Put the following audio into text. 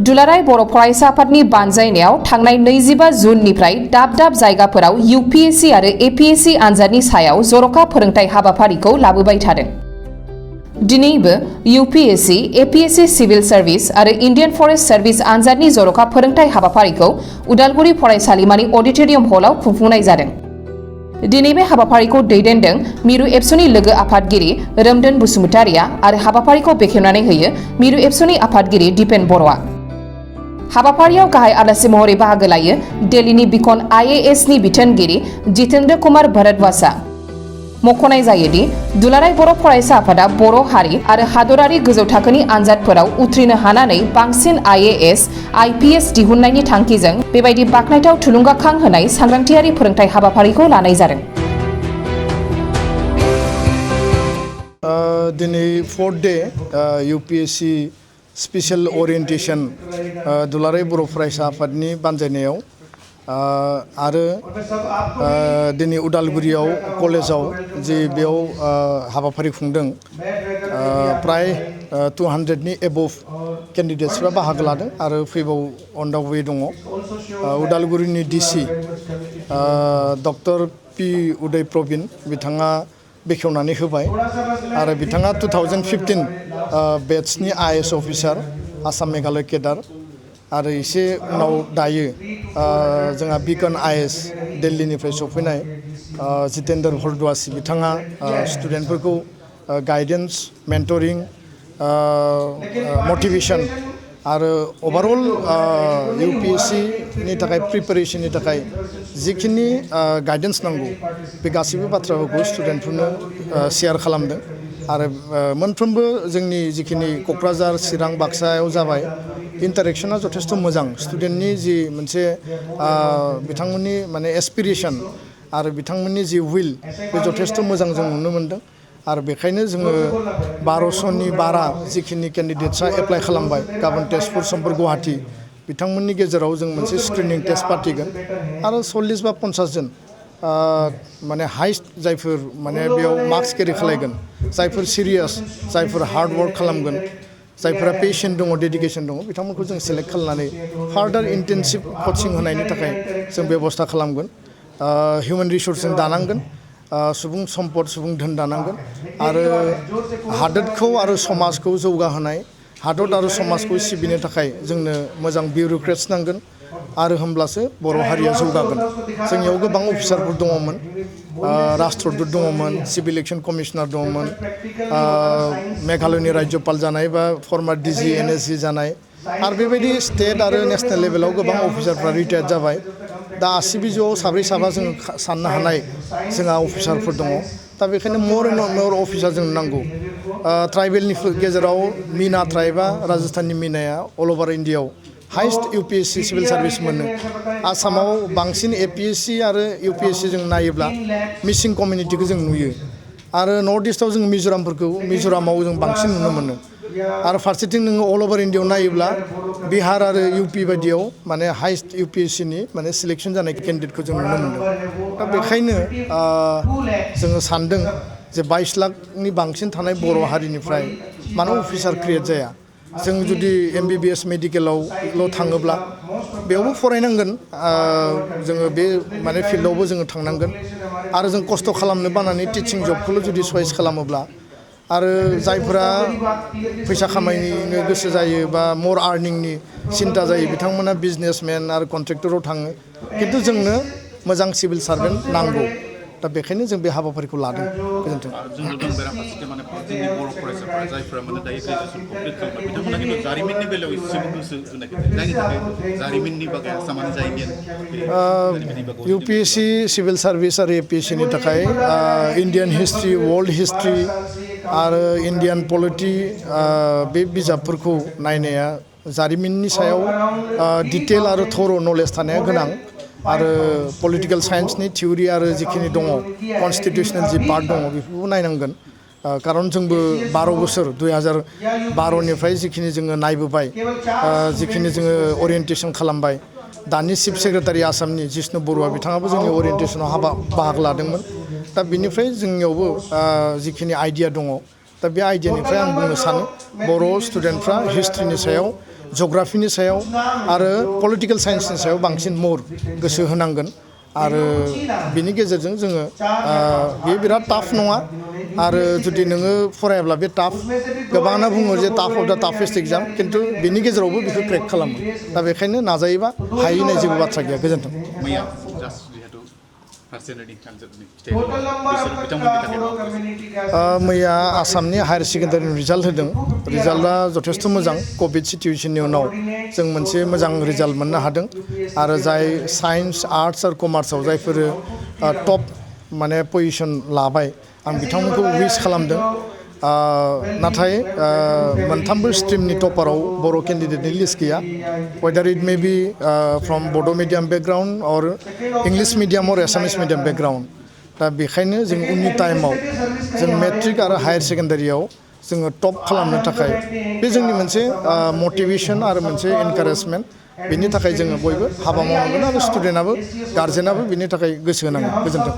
दुलाराय बर' फरायसा आफादनि बानजायनायाव थांनाय 25 जुननिफ्राय दाब दाब जायगाफोराव UPSC आरो APSC आनजादनि सायाव जर'खा फोरोंथाय हाबाफारिखौ लाबोबाय थादों। दिनैबो UPSC, APSC सिविल सार्भिस आरो इन्डियान फरेस्ट सार्भिस आनजादनि जर'खा फोरोंथाय हाबाफारिखौ उदालगुरि फरायसालिमानि अडिटोरियाम हलाव खुंफुंनाय जादों। दिनै बे हाबाफारिखौ दैदेनदों मिरु एबसुनि लोगो आफादगिरि रोमदोन बसुमतारिया आरो हाबाफारिखौ बेखेवनानै होयो मिरु एबसुनि आफादगिरि दिपेन बर'आ। हाबाफारियाव गाहाय आलासि महरै बाहागो लायो दिल्लीनि बिकन IAS नि बिथोनगिरि जितेन्द्र कुमार भरद्वाजा। मख'नाय जायोदि दुलाराय बर' फरायसा आफादा बर' हारि आरो हादरारि गोजौ थाखोनि आनजादफोराव उथ्रिनो हानानै बांसिन IAS, IPS दिहुननायनि थांखिजों बेबायदि बाखनायथाव थुलुंगाखां होनाय सांग्रांथियारि फोरोंथाय हाबाफारिखौ लानाय जादों। दिनै 4th day UPSC special orientation दुलाराय बर' फरायसा आफादनि बानजायनायाव आरो दिनै उदालगुरियाव कलेजाव जे बेयाव हाबाफारि खुंदों प्राय 200नि एबभ केन्डिडेट्सफ्रा बाहागो लादों आरो फैबाव अन दा वे दङ। उदालगुरिनि DC doctor P Uday Prabin बिथाङा बेखेवनानै होबाय आरो बिथाङा 2015 बेट्सनि IAS officer Assam Meghalaya cadre आरो एसे उनाव दायो जोंहा बिकन IAS दिल्लीनिफ्राय सफैनाय जितेन्द्र भरद्वाज बिथाङा स्टुडेन्टफोरखौ गाइडेन्स मेन्टरिं मटिभेशन आरो ओभारअल UPSC नि थाखाय प्रिपारेशननि थाखाय जिखिनि गाइडेन्स नांगौ बे गासैबो बाथ्राफोरखौ स्टुडेन्टफोरनो शेयार खालामदों आरो मोनफ्रोमबो जोंनि जिखिनि क'क्राझार चिरां बाक्सायाव जाबाय इन्टारेक्शना जथेस्थ' मोजां स्टुडेन्टनि जि मोनसे बिथांमोननि माने एसपिरेशन आरो बिथांमोननि जि उइल बे जथेस्थ' मोजां जों नुनो मोनदों आरो बेखायनो जोङो 1200नि बारा जिखिनि केन्डिडेट्सआ एप्लाइ खालामबाय गाबोन तेजपुर समफोर गुवाहाटी बिथांमोननि गेजेराव जों मोनसे स्क्रिनिं टेस्ट पार्टिगोन आरो 40 बा 50 जन माने हाइस्ट जायफोर माने बेयाव मार्क्स केरि खालायगोन जायफोर सिरियास जायफोर हार्ड वर्क खालामगोन जायफोरा पेशेन्ट दङ डेडिकेशन दङ बिथांमोनखौ जों सेलेक्ट खालामनानै फार्दार इन्टेनसिभ कचिं होनायनि थाखाय जों बेबस्था खालामगोन। हिउमेन रिसोर्स जों दानांगोन सुबुं सम्पद सुबुं धोन दानांगोन आरो हादोरखौ आरो समाजखौ जौगाहोनाय हादर आरो समाजखौ सिबिनो थाखाय जोंनो मोजां बिउरोक्रेट्स नांगोन आरो होमब्लासो बर' हारिया जौगागोन। जोंनियाव गोबां अफिसारफोर दङमोन राष्ट्रदूत दङमोन सिभिल इलेक्शन कमिशनार दङमोन मेघालयनि राज्यपाल जानाय बा फर्मार DG NSG जानाय आरो बेबायदि स्टेट आरो नेशनेल लेभेलाव गोबां अफिसारफ्रा रिटायार्ड जाबाय दा आसिबिजोआव साब्रै साबा जों साननो हानाय जोंहा अफिसारफोर दङ दा बेखायनो मोर एन्ड मोर अफिसार जों नांगौ। ट्राइबेलनि गेजेराव मीना ट्राइबा राजस्थाननि मीनाया अल ओभार इन्डियायाव हाइस्ट UPSC सिभिल सार्भिस मोनो आसामाव बांसिन APSC आरो UPSC जों नायोब्ला मिसिं कमिउनिटिखौ जों नुयो आरो नर्थ इस्टआव जों मिज'रामाव जों बांसिन नुनो मोनो आरो फारसेथिं नोङो अल ओभार इन्डियायाव नायोब्ला बिहार आरो UP बायदियाव माने हाइस्ट UPSC नि माने सिलेक्शन जानाय केन्डिडेटखौ जों नुनो मोनदों दा बेखायनो जोङो सानदों जे 22 लाखनि बांसिन थानाय बर' हारिनिफ्राय मानो अफिसार क्रिएट जाया जों जुदि MBBS मेडिकेलावल' थाङोब्ला बेयावबो फरायनांगोन जोङो बे माने फिल्डआवबो जोङो थांनांगोन आरो जों खस्थ' खालामनो बानानै टिचिं जबखौल' जुदि चयस खालामोब्ला आरो जायफोरा फैसा खामायनो गोसो जायो बा मर आर्निंनि सिन्था जायो बिथांमोना बिजनेसमेन आरो कन्ट्रेक्टराव थाङो खिन्थु जोंनो मोजां सिभिल सार्भेन्ट नांगौ दा बेखायनो जों बे हाबाफारिखौ लादों। गोजोन्थों। जोंनो दं बेराफारसेथिं माने जोंनि बर' फरायसाफोरा जायफोरा माने दायो ग्रेजुएसन कमप्लिट खालामबाय बिथांमोना खिन्थु जारिमिननि बेलायाव एसेबो गोसो होनाखै जायनि थाखाय जारिमिननि बागै आसामानो जाहैगोन UPSC सिभिल सार्भिस आरो APSC नि थाखाय इन्डियान हिस्ट्रि वर्ल्ड हिस्ट्रि आरो इन्डियान पलिटि बे बिजाबफोरखौ नायनाया जारिमिननि सायाव डिटेल आरो थर' नलेज थानाया गोनां आरो पलिटिकेल साइन्सनि थिउरि आरो जिखिनि दङ कनस्टिटिउसनेल जि पार्ट दङ बेफोरखौ नायनांगोन खारन जोंबो 12 बोसोर 2012निफ्राय जिखिनि जोङो नायबोबाय जिखिनि जोङो ओरिएन्टेशन खालामबाय दानि चिफ सेक्रेटारि आसामनि जिष्णु बरुवा बिथाङाबो जोंनि ओरिएन्टेशनाव बाहागो लादोंमोन दा बिनिफ्राय जोंनियावबो जिखिनि आइडिया दङ दा बे आइडियानिफ्राय आं बुंनो सानो बर' स्टुडेन्टफ्रा हिस्ट्रिनि सायाव जग्राफिनि सायाव आरो पलिटिकेल साइन्सनि सायाव बांसिन गोसो होनांगोन आरो बिनि गेजेरजों जोङो बे बिराद टाफ नङा आरो जुदि नोङो फरायाब्ला बे टाफ गोबाङानो बुङो जे टाफ अफ दा टाफेस्ट एग्जाम खिन्थु बिनि गेजेरावबो बेखौ क्रेक खालामो दा बेखायनो नाजायोबा हायि होननाय जेबो बाथ्रा गैया गोजोन्थों मैया जास्ट जिहेतु फार्सेनारि आनजादनि फिथाइ बिसोर बिथांमोननि थाखाय मैया आसामनि हायार सेकेन्डारिनि रिजाल्ट होदों रिजाल्टआ जथेस्थ' मोजां कभिड सिटुवेसननि उनाव जों मोनसे मोजां रिजाल्ट मोननो हादों आरो जाय साइन्स आर्ट्स आरो कमार्सआव जायफोर टप माने पजिसन लाबाय आं बिथांमोनखौ उइस खालामदों नाथाय मोनथामबो स्ट्रिमनि टपाराव बर' केन्डिडेटनि लिस्ट गैया weather it may be from बड' मिडियाम बेकग्राउन्ड अर इंलिश मिडियाम अर एसामिस मिडियाम बेकग्राउन्ड दा बेखायनो जों उननि टाइमाव जों मेट्रिक आरो हायार सेकेन्डारियाव जोङो टप खालामनो थाखाय बे जोंनि मोनसे मटिभेसन आरो मोनसे एनकारेजमेन्ट बेनि थाखाय जोङो बयबो हाबा मावनांगोन आरो स्टुडेन्टआबो गार्जेनाबो बिनि थाखाय गोसो होनांगोन गोजोन्थों